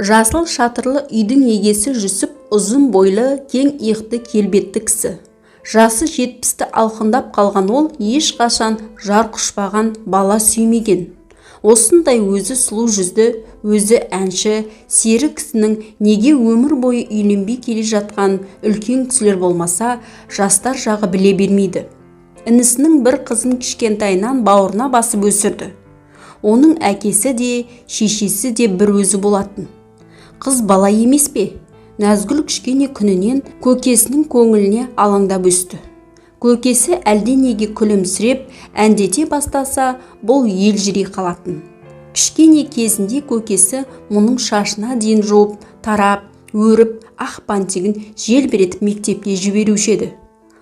Жасыл шатырлы үйдің егесі Жүсіп ұзын бойлы, кең иықты, келбетті кісі. Жасы 70-ті алқындап қалған ол ешқашан жар құшпаған, бала сүймеген. Осындай өзі сұлу жүзді, өзі әнші, сері кісінің неге өмір бойы үйленбей келе жатқанын үлкен кісілер болмаса, жастар жағы біле бермейді. Інісінің бір қызын кішкентайынан бауырына басып өсірді. Оның әкесі де, шешесі де бір өзі болатын. Қыз бала емес пе? Нәзгүл кішкене күнінен көкесінің көңіліне алаңдап өсті. Көкесі әлденеге күлімсіреп әндете бастаса, бұл елжірей қалатын. Кішкене кезінде көкесі мұның шашына дейін жуып, тарап, өріп, ақ бантигін желбіретіп мектепке жіберуші еді.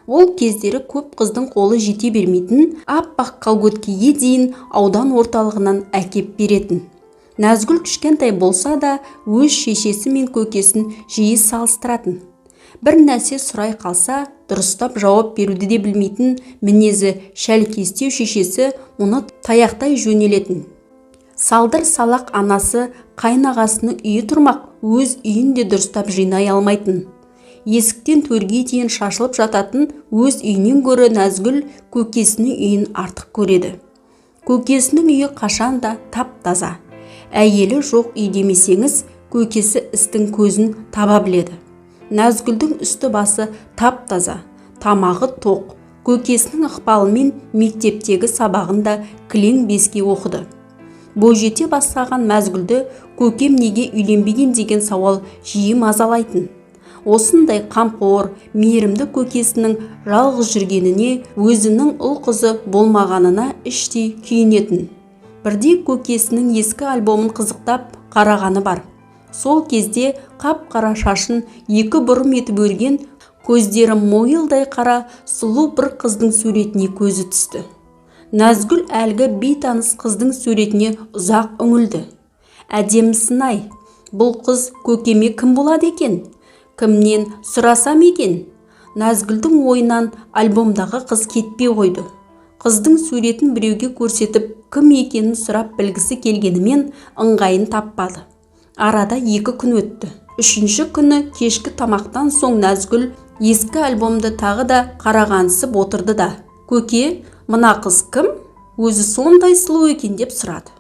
Ол кездері көп қыздың қолы жете бермейтін аппақ колготкиге дейін аудан орталығынан әкеп беретін. Нәзгүл кішкентай болса да, өз шешесі мен көкесін жиі салыстыратын. Бір нәрсе сұрай қалса, дұрыстап жауап беруді де білмейтін мінезі шәлкестеу шешесі мұны таяқтай жөнелетін. Салдыр салақ анасы қайнағасының үйі тұрмақ, өз үйін де дұрыстап жинай алмайтын. Есіктен төрге дейін шашылып жататын өз үйінен гөрі Нәзгүл көкесінің үйін артық көреді. Көкесінің үйі қашанда тап-таза. Әйелі жоқ үй демесеңіз, көкесі істің көзін таба біледі. Нәзгүлдің үсті-басы тап-таза, тамағы тоқ. Көкесінің ықпалымен мектептегі сабағын да кілең беске оқыды. Бойжете бастаған Мәзгүлді көкем неге үйленбеген деген сауал жиі мазалайтын. Осындай қамқор, мейірімді көкесінің жалғыз жүргеніне, өзінің ұл-қызы болмағанына іштей күйінетін. Бірде көкесінің ескі альбомын қызықтап қарағаны бар. Сол кезде қап-қара шашын екі бұрым етіп өрген, көздері мойылдай қара сұлу бір қыздың суретіне көзі түсті. Нәзгүл әлгі бейтаныс қыздың суретіне ұзақ үңілді. Әдемісін-ай, бұл қыз көкеме кім болады екен? Кімнен сұрасам екен? Нәзгүлдің ойынан альбомдағы қыз кетпей қойды. Қыздың суретін біреуге көрсетіп, кім екенін сұрап білгісі келгенімен ыңғайын таппады. Арада 2 күн өтті. Үшінші күні кешкі тамақтан соң Нәзгүл ескі альбомды тағы да қарағансып отырды да, «Көке, мына қыз кім? Өзі сондай сұлу екен», деп сұрады.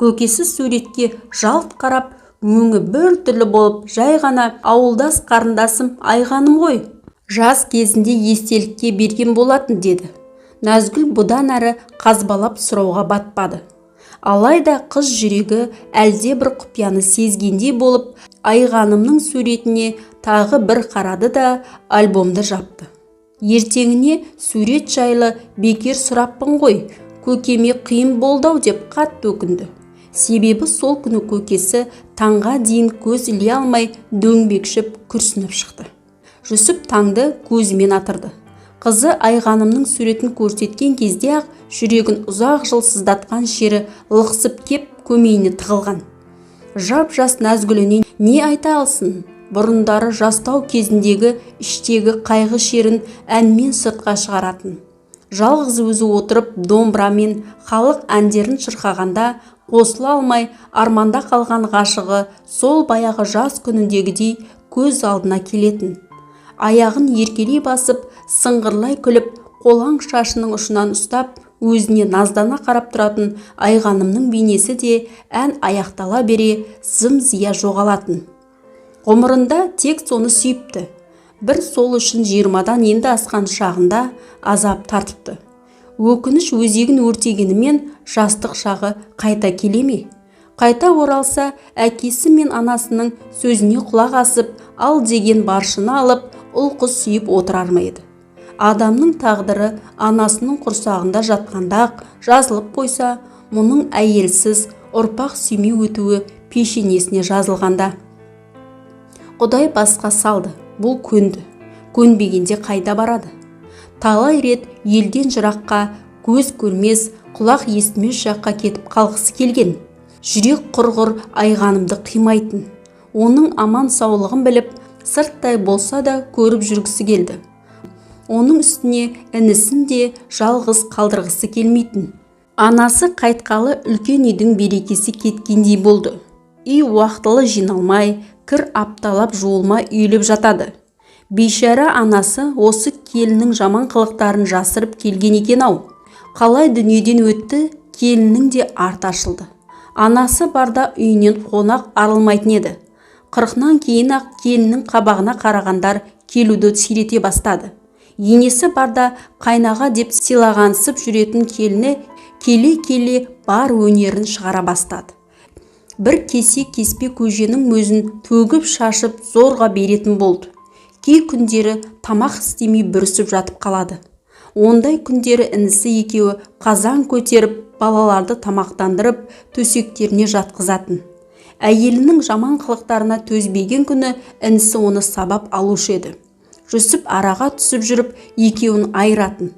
Көкесі суретке жалт қарап, өңі бір түрлі болып, жай ғана «Ауылдас қарындасым Айғаным ғой. Жас кезінде естелікке берген болатын», деді. Нәзгүл бұдан әрі қазбалап сұрауға батпады. Алайда қыз жүрегі әлде бір құпияны сезгендей болып, Айғанымның суретіне тағы бір қарады да, альбомды жапты. Ертеңіне сурет жайлы бекер сұраппын ғой, көкеме қиын болды-ау деп қатты өкінді. Себебі сол күні көкесі таңға дейін көз іле алмай дөңбекшіп күрсініп шықты. Жүсіп таңды көзімен атырды. Қызы Айғанымның суретін көрсеткен кезде-ақ жүрегін ұзақ жыл сыздатқан шері лықсып кеп көмейіне тығылған. Жап-жас Нәзгүліне не айта алсын? Бұрындары жастау кезіндегі іштегі қайғы шерін әнмен сыртқа шығаратын. Жалғыз өзі отырып домбырамен халық әндерін шырқағанда қосыла алмай арманда қалған ғашығы сол баяғы жас күніндегідей көз алдына келетін. Аяғын еркелей басып, сыңғырлай күліп, қолаң шашының ұшынан ұстап, өзіне наздана қарап тұратын Айғанымның бейнесі де ән аяқтала бере зым-зия жоғалатын. Ғұмырында тек соны сүйіпті. Бір сол үшін 20-дан енді асқан шағында азап тартыпты. Өкініш өзегін өртегенімен жастық шағы қайта келе ме? Қайта оралса, әкесі мен анасының сөзіне құлақ асып, ал деген баршыны алып, ұл-қыз сүйіп отырар ма еді? Адамның тағдыры анасының құрсағында жатқанда-ақ жазылып қойса, мұның әйелсіз ұрпақ сүймей өтуі пешенесіне жазылғанда. Құдай басқа салды, бұл көнді. Көнбегенде қайда барады? Талай рет елден жыраққа, көз көрмес, құлақ естімес жаққа кетіп қалғысы келген. Жүрек құрғыр Айғанымды қимайтын. Оның аман саулығын біліп, сырттай болса да көріп жүргісі келді. Оның үстіне інісін де жалғыз қалдырғысы келмейтін. Анасы қайтқалы үлкен үйдің берекесі кеткендей болды. Үй уақытылы жиналмай, кір апталап жуылмай үйіліп жатады. Бейшара анасы осы келіннің жаман қылықтарын жасырып келген екен-ау. Қалай дүниеден өтті, келіннің де арты ашылды. Анасы барда үйінен қонақ арылмайтын еді. 40-нан кейін-ақ келіннің қабағына қарағандар келуді сирете бастады. Енесі барда қайнаға деп сыйлағансып жүретін келіні келе-келе бар өнерін шығара бастады. Бір кесе кеспе көженің өзін төгіп шашып зорға беретін болды. Кей күндері тамақ істемей бүрісіп жатып қалады. Ондай күндері інісі екеуі қазан көтеріп, балаларды тамақтандырып, төсектеріне жатқызатын. Әйелінің жаман қылықтарына төзбеген күні інісі оны сабап алушы еді. Жүсіп араға түсіп жүріп, екеуін айыратын.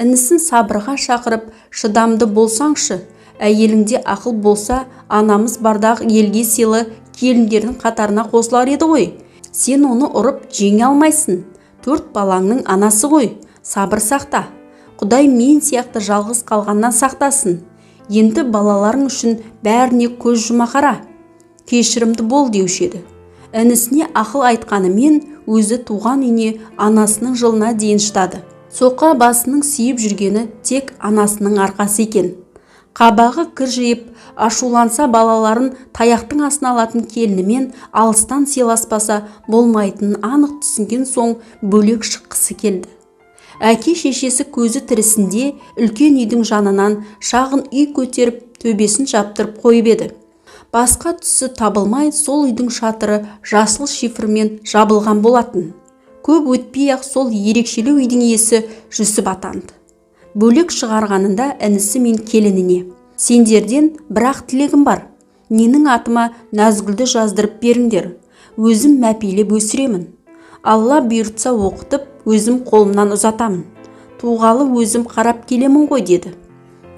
Інісін сабырға шақырып, шыдамды болсаңшы, әйеліңде ақыл болса, анамыз бардағы елге сыйлы келіндердің қатарына қосылар еді ғой. Сен оны ұрып жеңе алмайсың. 4 балаңның анасы ғой, сабыр сақта. Құдай мен сияқты жалғыз қалғаннан сақтасын. Енді балаларың үшін бәріне көз жұма қара. Кешірімді бол деуші еді. Інісіне ақыл айтқанымен өзі туған үйіне анасының жылына дейін шыдады. Соқа басының сүйіп жүргені тек анасының арқасы екен. Қабағы кіржиіп, ашуланса балаларын таяқтың астына алатын келінімен алыстан сыйласпаса болмайтынын анық түсінген соң бөлек шыққысы келді. Әке шешесі көзі тірісінде үлкен үйдің жанынан шағын үй көтеріп, төбесін жаптырып қойып еді. Басқа түсі табылмай, сол үйдің шатыры жасыл шифрмен жабылған болатын. Көп өтпей-ақ сол ерекшелеу үйдің иесі Жүсіп атанды. Бөлек шығарғанында інісі мен келініне: «Сендерден бірақ тілегім бар. Менің атыма Назгүлді жаздырып беріңдер. Өзім мәпелеп өсіремін. Алла бұйыртса оқытып, өзім қолымнан ұзатамын. Туғалы өзім қарап келемін ғой», деді.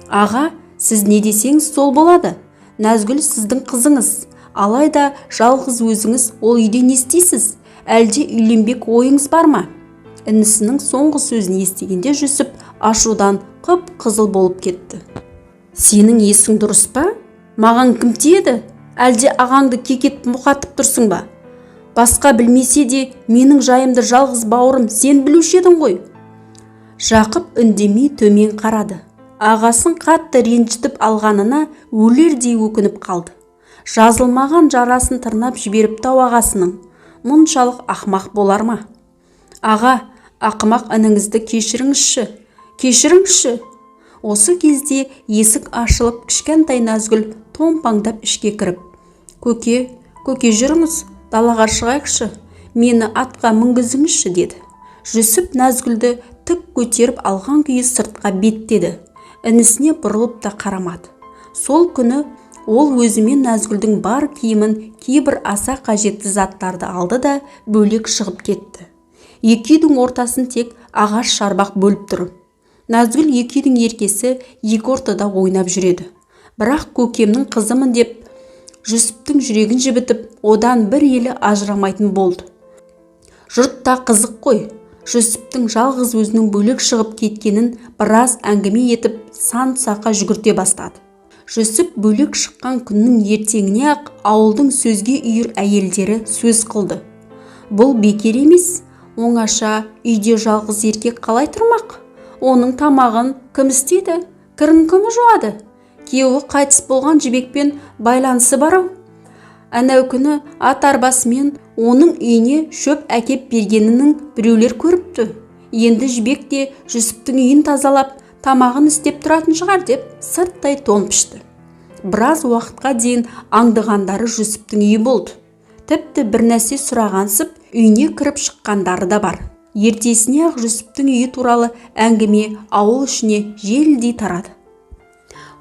«Аға, сіз не десеңіз сол болады. Назгүл сіздің қызыңыз. Алайда жалғыз өзіңіз ол үйде не істейсіз? Әлде үйленбек ойыңыз бар ма?» Інісінің соңғы сөзін естігенде Жүсіп ашудан қып-қызыл болып кетті. «Сенің есің дұрыс па? Маған кім тиеді? Әлде ағаңды кекетіп мұқатып тұрсың ба? Басқа білмесе де менің жайымды жалғыз бауырым сен білуші едің ғой». Жақып үндемей төмен қарады. Ағасын қатты ренжітіп алғанына өлердей өкініп қалды. Жазылмаған жарасын тырнап жіберіп тау ағасының. Мұншалық ақмақ болар ма? «Аға, ақымақ ініңізді кешіріңізші, кешіріңізші». Осы кезде есік ашылып, кішкентай Назгүл томпаңдап ішке кіріп, «Көке, көке, жүріңіз, далаға шығайықшы, мені атқа мінгізіңізші», деді. Жүсіп Назгүлді тік көтеріп алған күйі сыртқа беттеді. Інісіне бұрылып та қарамады. Сол күні ол өзімен Назгүлдің бар киімін, кейбір аса қажетті заттарды алды да бөлек шығып кетті. Екі үйдің ортасын тек ағаш шарбақ бөліп тұр. Назгүл екі үйдің еркесі, екі ортада ойнап жүреді. Бірақ көкемнің қызымын деп Жүсіптің жүрегін жібітіп, одан бір елі ажырамайтын болды. Жұрт та қызық қой. Жүсіптің жалғыз өзінің бөлек шығып кеткенін біраз әңгіме етіп, сан сақа жүгірте бастады. Жүсіп бөлек шыққан күннің ертеңіне-ақ ауылдың сөзге үйір әйелдері сөз қылды. Бұл бекер емес, оңаша үйде жалғыз еркек қалай тұрмақ? Оның тамағын кім істейді, кірін кім жуады? Күйеуі қайтыс болған Жібекпен байланысы бар-ау. Әнеу күні ат арбасымен оның үйіне шөп әкеп бергенінің біреулер көріпті. Енді Жібек те Жүсіптің үйін тазалап, тамағын істеп тұратын шығар деп сырттай тон пішті. Біраз уақытқа дейін аңдығандары Жүсіптің үйі болды. Тіпті бір нәрсе сұрағансып, үйіне кіріп шыққандары да бар. Ертесіне-ақ Жүсіптің үйі туралы әңгіме ауыл ішіне желдей тарады.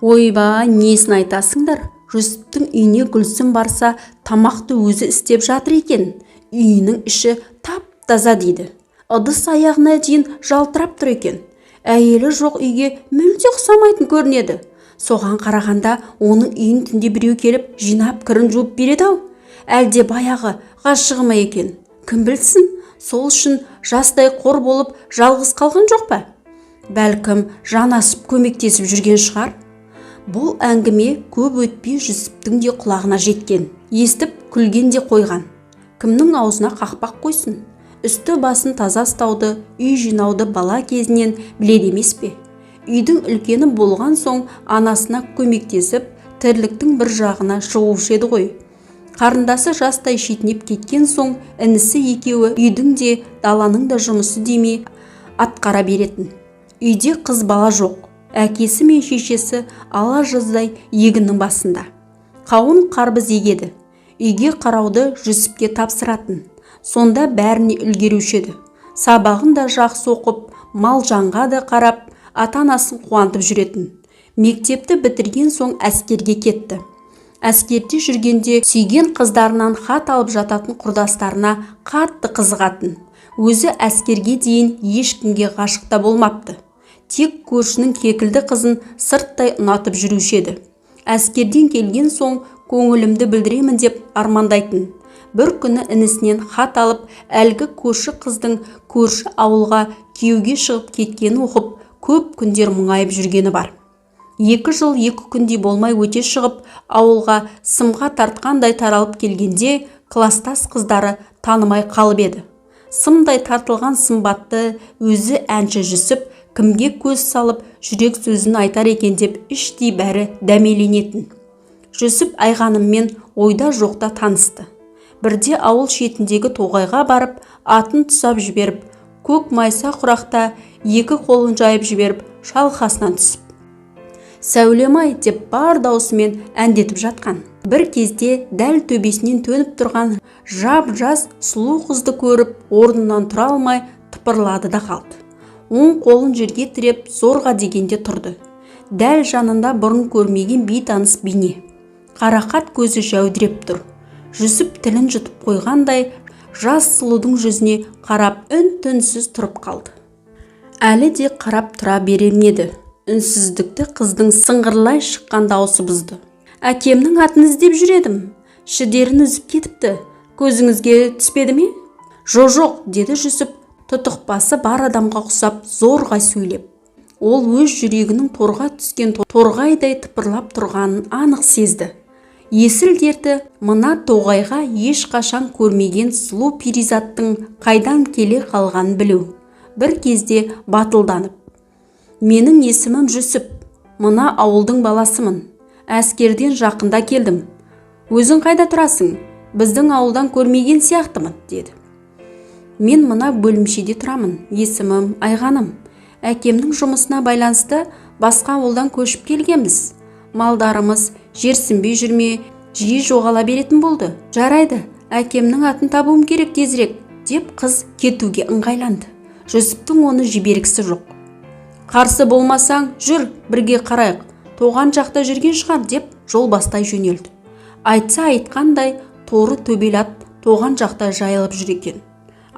Ойбай, несін айтасыңдар? Жүсіптің үйіне Гүлсім барса, тамақты өзі істеп жатыр екен. Үйінің іші тап-таза дейді. Ыдыс аяғына дейін жалтырап тұр екен. Әйелі жоқ үйге мүлде ұқсамайтын көрінеді. Соған қарағанда оның үйін түнде біреу келіп жинап кірін жуып береді-ау. Әлде баяғы ғашығы ма екен? Кім білсін, сол үшін жастай қор болып жалғыз қалған жоқ па? Бәлкім, жанасып көмектесіп жүрген шығар. Бұл әңгіме көп өтпей Жүсіптің де құлағына жеткен. Естіп күлген де қойған. Кімнің аузына қақпақ қойсын? Үсті басын таза ұстауды, үй жинауды бала кезінен біледі емес пе? Үйдің үлкені болған соң анасына көмектесіп, тірліктің бір жағына шығушы еді ғой. Қарындасы жастай шетінеп кеткен соң інісі екеуі үйдің де, даланың да жұмысы демей атқара беретін. Үйде қыз бала жоқ. Әкесі мен шешесі ала жаздай егіннің басында. Қауын қарбыз егеді. Үйге қарауды Жүсіпке тапсыратын. Сонда бәріне үлгеруші еді. Сабағын да жақсы оқып, мал жанға да қарап, ата-анасын қуантып жүретін. Мектепті бітірген соң әскерге кетті. Әскерде жүргенде сүйген қыздарынан хат алып жататын құрдастарына қатты қызығатын. Өзі әскерге дейін ешкімге ғашық та болмапты. Тек көршінің кекілді қызын сырттай ұнатып жүруші еді. Әскерден келген соң көңілімді білдіремін деп армандайтын. Бір күні інісінен хат алып, әлгі көрші қыздың көрші ауылға күйеуге шығып кеткенін оқып, көп күндер мұңайып жүргені бар. 2 жыл 2 күндей болмай өте шығып, ауылға сымға тартқандай таралып келгенде кластас қыздары танымай қалып еді. Сымдай тартылған сымбатты өзі әнші Жүсіп кімге көз салып жүрек сөзін айтар екен деп іштей бәрі дәмеленетін. Жүсіп Айғаныммен ойда жоқта танысты. Бірде ауыл шетіндегі тоғайға барып, атын тұсап жіберіп, көк майса құрақта екі қолын жайып жіберіп, шалқасынан түсіп, «Сәулем-ай» деп бар даусымен әндетіп жатқан. Бір кезде дәл төбесінен төніп тұрған жап-жас сұлу қызды көріп, орнынан тұра алмай тыпырлады да қалды. Оң қолын жерге тіреп, зорға дегенде тұрды. Дәл жанында бұрын көрмеген бейтаныс бейне. Қарақат көзі жәудіреп тұр. Жүсіп тілін жұтып қойғандай жас сұлудың жүзіне қарап үн-түнсіз тұрып қалды. Әлі де қарап тұра берер еді. Үнсіздікті қыздың сыңғырлай шыққан даусы бұзды. «Әкемнің атын іздеп жүр едім. Шідерін үзіп кетіпті. Көзіңізге түспеді ме?» «Жо-жоқ», деді Жүсіп тұтықпасы бар адамға ұқсап зорға сөйлеп. Ол өз жүрегінің торға түскен торғайдай тыпырлап тұрғанын анық сезді. Есіл дерті мына тоғайға ешқашан көрмеген сұлу перизаттың қайдан келе қалғанын білу. Бір кезде батылданып, «Менің есімім Жүсіп, мына ауылдың баласымын. Әскерден жақында келдім. Өзің қайда тұрасың? Біздің ауылдан көрмеген сияқтымын», деді. «Мен мына бөлімшеде тұрамын. Есімім Айғаным. Әкемнің жұмысына байланысты басқа ауылдан көшіп келгенбіз. Малдарымыз жерсінбей жүрме, жиі жоғала беретін болды». «Жарайды, әкемнің атын табуым керек тезірек», деп қыз кетуге ыңғайланды. Жүсіптің оны жібергісі жоқ. «Қарсы болмасаң, жүр, бірге қарайық. Тоған жақта жүрген шығар», деп жол бастай жөнелді. Айтса айтқандай, торы төбел ат тоған жақта жайылып жүр екен.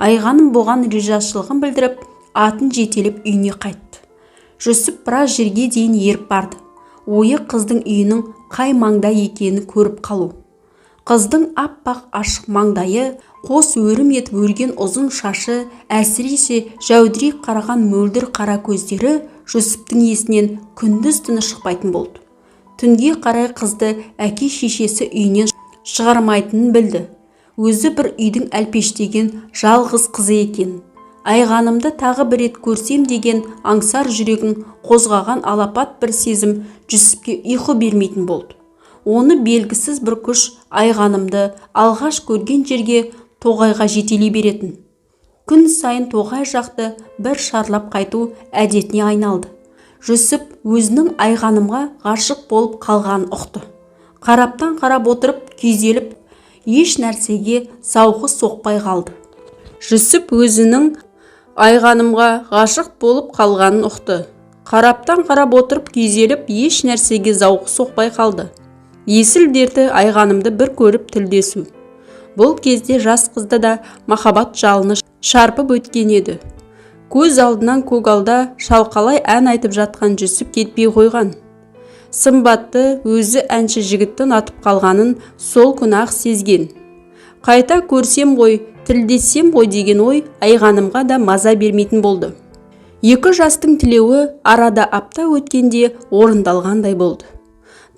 Айғаным бұған ризашылығын білдіріп, атын жетелеп үйіне қайтты. Жүсіп біраз жерге дейін еріп барды. Ойы қыздың үйінің қай маңда екенін көріп қалу. Қыздың аппақ ашық маңдайы, қос өрім етіп өрген ұзын шашы, әсіресе жәудірей қараған мөлдір қара көздері Жүсіптің есінен күндіз-түні шықпайтын болды. Түнге қарай қызды әке шешесі үйінен шығармайтынын білді. Өзі бір үйдің әлпештеген жалғыз қызы екен. Айғанымды тағы бір рет көрсем деген аңсар жүрегін қозғаған алапат бір сезім Жүсіпке ұйқы бермейтін болды. Оны белгісіз бір күш Айғанымды алғаш көрген жерге, тоғайға жетелей беретін. Күн сайын тоғай жақты бір шарлап қайту әдетіне айналды. Жүсіп өзінің Айғанымға ғашық болып қалғанын ұқты. Қараптан қарап отырып күйзеліп, еш нәрсеге зауқы соқпай қалды. Жүсіп өзінің Айғанымға ғашық болып қалғанын ұқты. Қараптан қарап отырып күйзеліп, еш нәрсеге зауқы соқпай қалды. Есіл дерті Айғанымды бір көріп тілдесу. Бұл кезде жас қызды да махаббат жалыны шарпып өткен еді. Көз алдынан көгалда шалқалай ән айтып жатқан Жүсіп кетпей қойған. Сымбатты өзі әнші жігітті ұнатып қалғанын сол күні-ақ сезген. Қайта көрсем ғой, тілдессем ғой деген ой Айғанымға да маза бермейтін болды. Екі жастың тілеуі арада апта өткенде орындалғандай болды.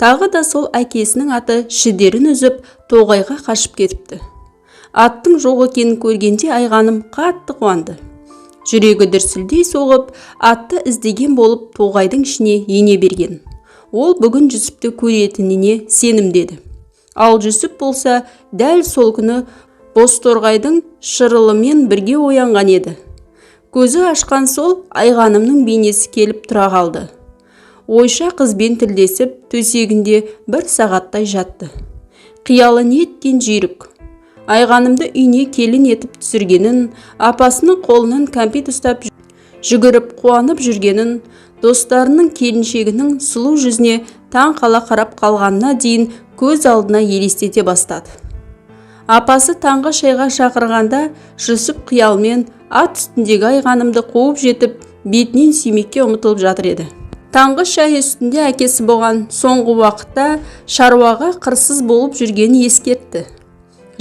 Тағы да сол әкесінің аты шідерін үзіп, тоғайға қашып кетіпті. Аттың жоқ екенін көргенде Айғаным қатты қуанды. Жүрегі дүрсілдей соғып, атты іздеген болып тоғайдың ішіне ене берген. Ол бүгін Жүсіпті көретініне сенімді. Ал Жүсіп болса, дәл сол күні бозторғайдың шырылымен бірге оянған еді. Көзі ашқан сол Айғанымның бейнесі келіп тұра қалды. Ойша қызбен тілдесіп, төсегінде бір сағаттай жатты. Қиялы неткен жүйрік. Айғанымды үйіне келін етіп түсіргенін, апасының қолынан кәмпит ұстап жүгіріп қуанып жүргенін, достарының келіншегінің сұлу жүзіне таң қала қарап қалғанына дейін көз алдына елестете бастады. Апасы таңғы шайға шақырғанда Жүсіп қиялмен ат үстіндегі Айғанымды қуып жетіп, бетінен сүймекке ұмтылып жатыр еді. Таңғы шай үстінде әкесі бұған соңғы уақытта шаруаға қырсыз болып жүргенін ескертті.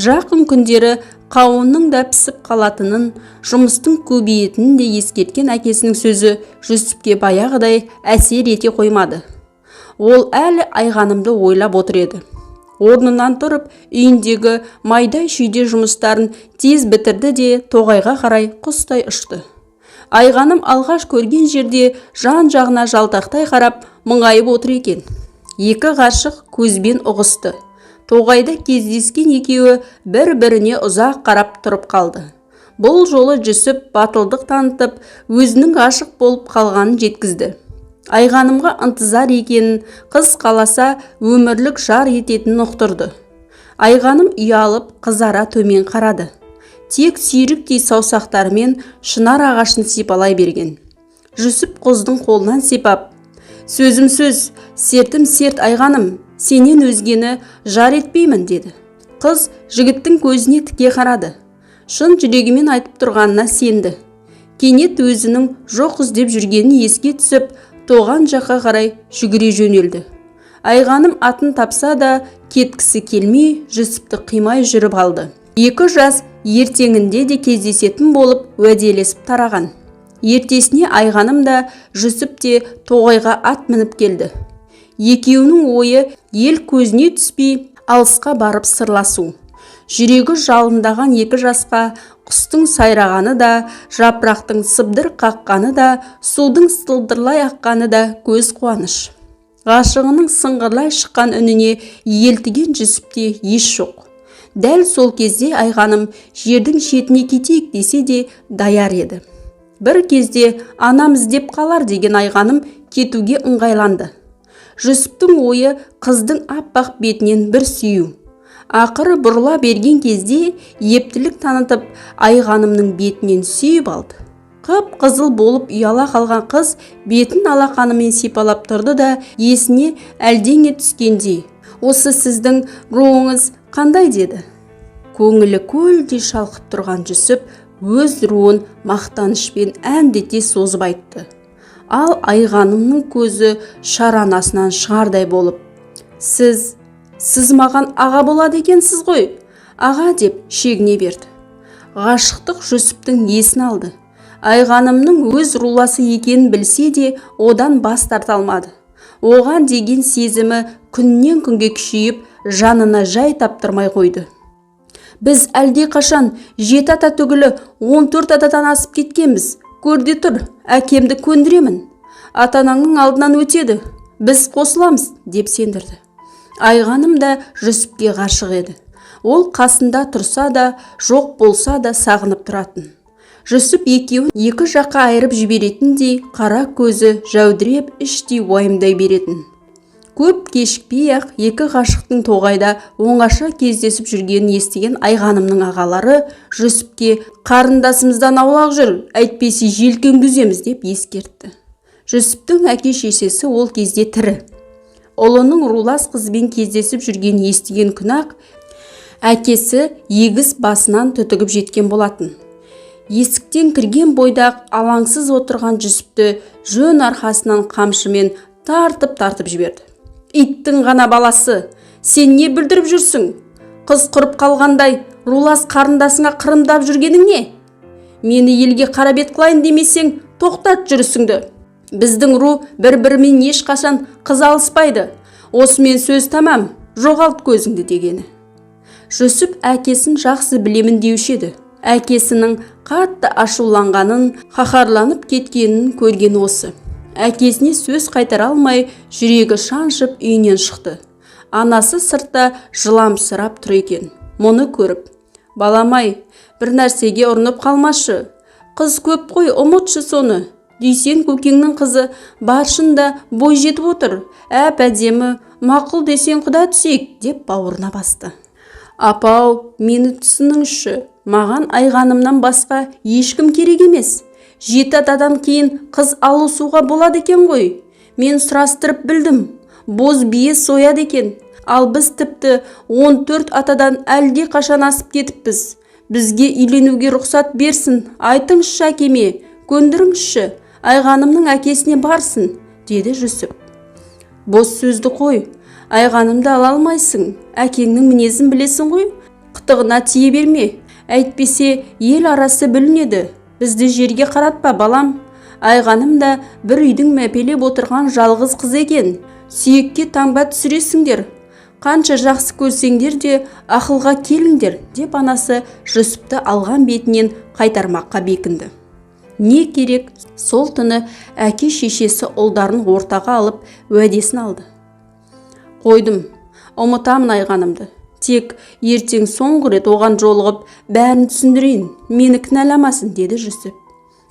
Жақын күндері қауынның да пісіп қалатынын, жұмыстың көбейетінін де ескерткен әкесінің сөзі Жүсіпке баяғыдай әсер ете қоймады. Ол әлі Айғанымды ойлап отыр еді. Орнынан тұрып, үйіндегі майда-шүйде жұмыстарын тез бітірді де тоғайға қарай құстай ұшты. Айғаным алғаш көрген жерде жан-жағына жалтақтай қарап, мұңайып отыр екен. Екі ғашық көзбен ұғысты. Тоғайда кездескен екеуі бір-біріне ұзақ қарап тұрып қалды. Бұл жолы Жүсіп батылдық танытып, өзінің ғашық болып қалғанын жеткізді. Айғанымға ынтызар екенін, қыз қаласа өмірлік жар ететінін ұқтырды. Айғаным ұялып, қызара төмен қарады. Тек сүйріктей саусақтарымен шынар ағашын сипалай берген. Жүсіп қыздың қолынан сипап, «Сөзім сөз, сертім серт, Айғаным, сенен өзгені жар етпеймін», деді. Қыз жігіттің көзіне тіке қарады. Шын жүрегімен айтып тұрғанына сенді. Кенет өзінің жоқ іздеп жүргенін еске түсіп, тоған жаққа қарай жүгіре жөнелді. Айғаным атын тапса да, кеткісі келмей, Жүсіпті қимай жүріп алды. Екі жас ертеңінде де кездесетін болып уәделесіп тараған. Ертесіне Айғаным да, Жүсіп те тоғайға ат мініп келді. Екеуінің ойы ел көзіне түспей, алысқа барып сырласу. Жүрегі жалындаған екі жасқа құстың сайрағаны да, жапырақтың сыбдыр қаққаны да, судың сылдырлай аққаны да көз қуаныш. Ғашығының сыңғырлай шыққан үніне елтіген Жүсіпте ес жоқ. Дәл сол кезде Айғаным жердің шетіне кетейік десе де даяр еді. Бір кезде анам іздеп қалар деген Айғаным кетуге ыңғайланды. Жүсіптің ойы қыздың аппақ бетінен бір сүю. Ақыры бұрыла берген кезде ептілік танытып, Айғанымның бетінен сүйіп алды. Қып-қызыл болып ұяла қалған қыз бетін алақанымен сипалап тұрды да, есіне әлдене түскендей, «Осы сіздің руыңыз қандай?» деді. Көңілі көлдей шалқып тұрған Жүсіп өз руын мақтанышпен әндете созып айтты. Ал Айғанымның көзі шаранасынан шығардай болып, Сіз маған аға болады екенсіз ғой, аға», деп шегіне берді. Ғашықтық Жүсіптің есін алды. Айғанымның өз руласы екенін білсе де, одан бас тарта алмады. Оған деген сезімі күннен күнге күшейіп, жанына жай таптырмай қойды. «Біз әлдеқашан 7 ата түгілі 14 атадан асып кеткенбіз. Көрде тұр, әкемді көндіремін. Ата-анаңның алдынан өтеді. Біз қосыламыз», деп сендірді. Айғаным да Жүсіпке ғашық еді. Ол қасында тұрса да, жоқ болса да сағынып тұратын. Жүсіп екеуін екі жаққа айырып жіберетіндей қара көзі жәудіреп, іштей уайымдай беретін. Көп кешікпей-ақ екі ғашықтың тоғайда оңаша кездесіп жүргенін естіген Айғанымның ағалары Жүсіпке «Қарындасымыздан аулақ жүр, әйтпесе желкеңді үземіз», деп ескертті. Жүсіптің әке-шешесі ол кезде тірі. Ұлының рулас қызбен кездесіп жүргенін естіген күні-ақ әкесі егіс басынан түтігіп жеткен болатын. Есіктен кірген бойда алаңсыз отырған Жүсіпті жөн арқасынан қамшымен тартып-тартып жіберді. «Иттің ғана баласы, сен не бүлдіріп жүрсің? Қыз құрып қалғандай рулас қарындасыңа қырындап жүргенің не? Мені елге қара бет қылайын демесең, тоқтат жүрісіңді. Біздің ру бір-бірімен ешқашан қыз алыспайды. Осымен сөз тамам, жоғалт көзіңді дегені. Жүсіп әкесін жақсы білемін деуші еді. Әкесінің қатты ашуланғанын, қаһарланып кеткенін көрген осы. Әкесіне сөз қайтара алмай, жүрегі шаншып үйінен шықты. Анасы сыртта жыламсырап тұр екен. Мұны көріп: "Балам-ай, бір нәрсеге ұрынып қалмашы. Қыз көп қой, ұмытшы соны. Дүйсен көкеңнің қызы Баршын да бой жетіп отыр. Әп-әдемі, мақұл десең, құда түсейік", – деп бауырына басты. "Апау, мені түсініңізші, маған Айғанымнан басқа ешкім керек емес. Жеті атадан кейін қыз алысуға болады екен ғой. Мен сұрастырып білдім. Боз бие сояды екен. Ал біз тіпті 14 атадан әлде қашан асып кетіппіз. Бізге үйленуге рұқсат берсін, айтыңызшы әкеме, көндіріңізші, Айғанымның әкесіне барсын", – деді Жүсіп. "Бос сөзді қой, Айғанымды ала алмайсың. Әкеңнің мінезін білесің ғой, қытығына тие берме. Әйтпесе ел арасы бүлінеді. Бізді жерге қаратпа, балам. Айғаным да бір үйдің мәпелеп отырған жалғыз қызы екен. Сүйекке таңба түсіресіңдер. Қанша жақсы көрсеңдер де, ақылға келіңдер", – деп анасы Жүсіпті алған бетінен қайтармаққа бекінді. Не керек, сол түні әке шешесі ұлдарын ортаға алып, уәдесін алды. "Қойдым, ұмытамын Айғанымды. Тек ертең соңғы рет оған жолығып, бәрін түсіндірейін, мені кінәламасын", – деді Жүсіп.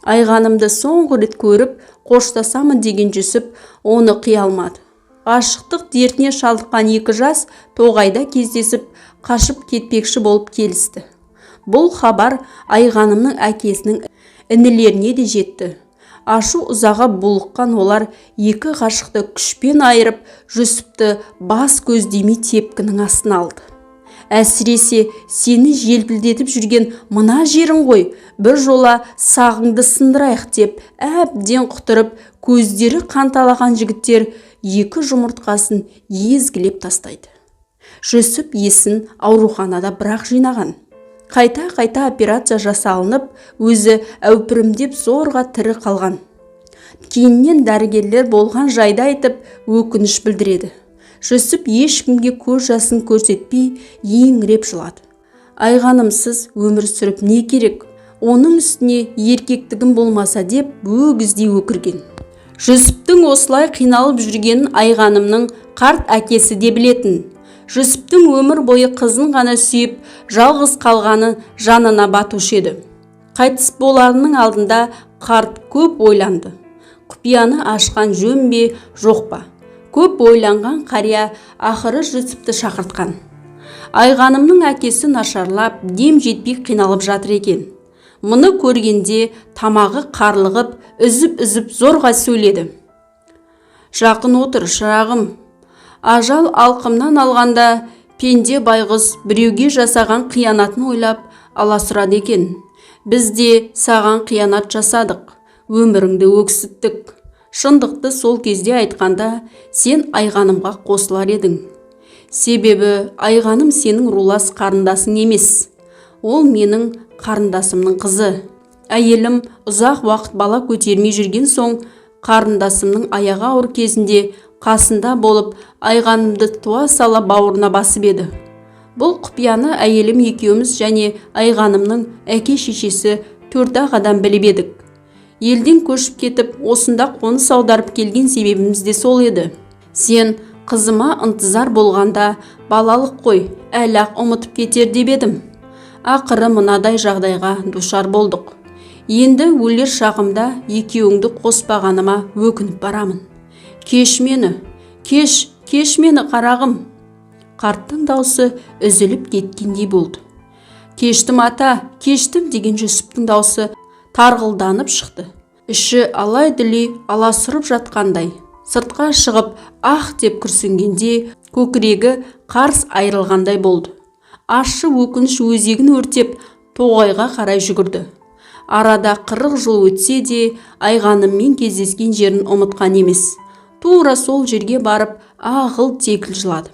Айғанымды соңғы рет көріп қоштасамын деген Жүсіп оны қия алмады. Ғашықтық дертіне шалдыққан екі жас тоғайда кездесіп, қашып кетпекші болып келісті. Бұл хабар Айғанымның әкесінің інілеріне де жетті. Ашу ызаға булыққан олар екі ғашықты күшпен айырып, Жүсіпті бас көздемей тепкінің астына алды. "Әсіресе сені желпілдетіп жүрген мына жерің ғой, бір жола сағыңды сындырайық", – деп әбден құтырып, көздері қанталаған жігіттер екі жұмыртқасын езгілеп тастайды. Жүсіп есін ауруханада бірақ жинаған. Қайта-қайта операция жасалынып, өзі әупірімдеп зорға тірі қалған. Кейіннен дәрігерлер болған жайды айтып, өкініш білдіреді. Жүсіп ешкімге көз жасын көрсетпей, еңіреп жылады. "Айғанымсыз өмір сүріп не керек, оның үстіне еркектігім болмаса", – деп өгіздей өкірген. Жүсіптің осылай қиналып жүргенін Айғанымның қарт әкесі де білетін. Жүсіптің өмір бойы қызын ғана сүйіп, жалғыз қалғаны жанына батушы еді. Қайтыс боларының алдында қарт көп ойланды. Құпияны ашқан жөн бе, жоқ па? Көп ойланған қария ақыры Жүсіпті шақыртқан. Айғанымның әкесі нашарлап, дем жетпей қиналып жатыр екен. Мұны көргенде тамағы қарлығып, үзіп-үзіп зорға сөйледі. "Жақын отыр, шырағым. Ажал алқымнан алғанда пенде байғұс біреуге жасаған қиянатын ойлап аласұрады екен. Біз де саған қиянат жасадық, өміріңді өксіттік. Шындықты сол кезде айтқанда, сен Айғанымға қосылар едің. Себебі Айғаным сенің рулас қарындасың емес, ол менің қарындасымның қызы. Әйелім ұзақ уақыт бала көтермей жүрген соң, қарындасымның аяғы ауыр кезінде қасында болып, Айғанымды туа сала бауырына басып еді. Бұл құпияны әйелім екеуміз және Айғанымның әке-шешесі, төрт-ақ адам біліп едік. Елден көшіп кетіп, осында қоныс аударып келген себебіміз де сол еді. Сен қызыма ынтызар болғанда, балалық қой, әлі-ақ ұмытып кетер деп едім. Ақыры мынадай жағдайға душар болдық. Енді өлер шағымда екеуіңді қоспағаныма өкініп барамын. Кеш мені, кеш, кеш мені, қарағым". Қарттың даусы үзіліп кеткендей болды. "Кештім, ата, кештім", – деген Жүсіптің даусы тарғылданып шықты. Іші алай-дүлей аласұрып жатқандай. Сыртқа шығып, ах деп күрсінгенде, көкірегі қарс айырылғандай болды. Ащы өкініш өзегін өртеп, тоғайға қарай жүгірді. Арада 40 жыл өтсе де, Айғаныммен кездескен жерін ұмытқан емес. Тура сол жерге барып, ағыл-тегіл жылады.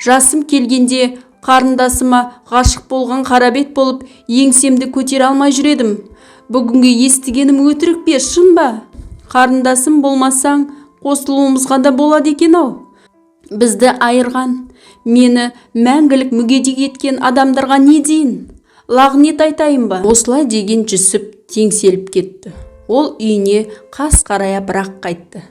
"Жасым келгенде қарындасыма ғашық болған қарабет болып, еңсемді көтере алмай жүр едім. Бүгінгі естігенім өтірік пе, шын ба? Қарындасым болмасаң, қосылуымызға да болады екен-ау. Бізді айырған, мені мәңгілік мүгедек еткен адамдарға не дейін? Лағнет айтайын ба? Осылай деген Жүсіп теңселіп кетті. Ол үйіне қас қарая бірақ қайтты.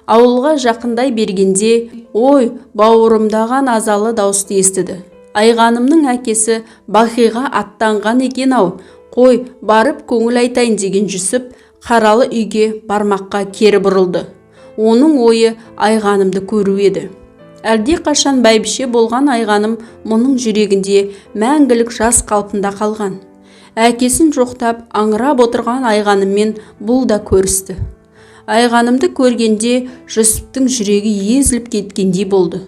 Ауылға жақындай бергенде, ой бауырымдаған азалы дауысты естіді. Айғанымның әкесі Бақиға аттанған екен-ау, қой, барып көңіл айтайын деген Жүсіп қаралы үйге бармаққа кері бұрылды. Оның ойы Айғанымды көру еді. Әлде қашан бәйбіше болған Айғаным мұның жүрегінде мәңгілік жас қалпында қалған. Әкесін жоқтап аңырап отырған Айғаныммен бұл да көрісті. Айғанымды көргенде Жүсіптің жүрегі езіліп кеткендей болды.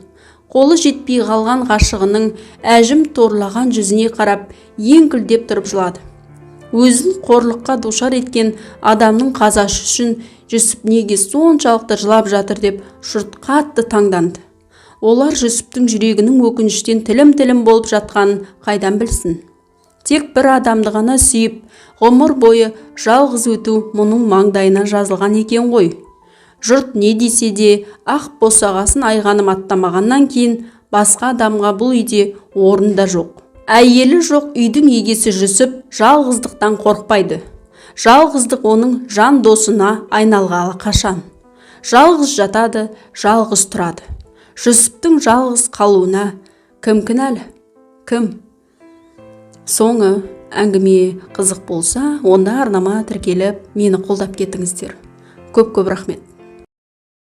Қолы жетпей қалған ғашығының әжім торлаған жүзіне қарап, еңкілдеп тұрып жылады. Өзін қорлыққа душар еткен адамның қазасы үшін Жүсіп неге соншалықты жылап жатыр деп жұрт қатты таңданды. Олар Жүсіптің жүрегінің өкініштен тілім-тілім болып жатқанын қайдан білсін? Тек бір адамды ғана сүйіп, ғұмыр бойы жалғыз өту мұның маңдайына жазылған екен ғой. Жұрт не десе де, ақ босағасын Айғаным аттамағаннан кейін басқа адамға бұл үйде орын да жоқ. Әйелі жоқ үйдің егесі Жүсіп жалғыздықтан қорықпайды. Жалғыздық оның жан досына айналғалы қашан. Жалғыз жатады, жалғыз тұрады. Жүсіптің жалғыз қалуына кім кінәлі? Кім? Соңы әңгіме қызық болса, онда арнама тіркеліп, мені қолдап кетіңіздер. Көп-көп рахмет.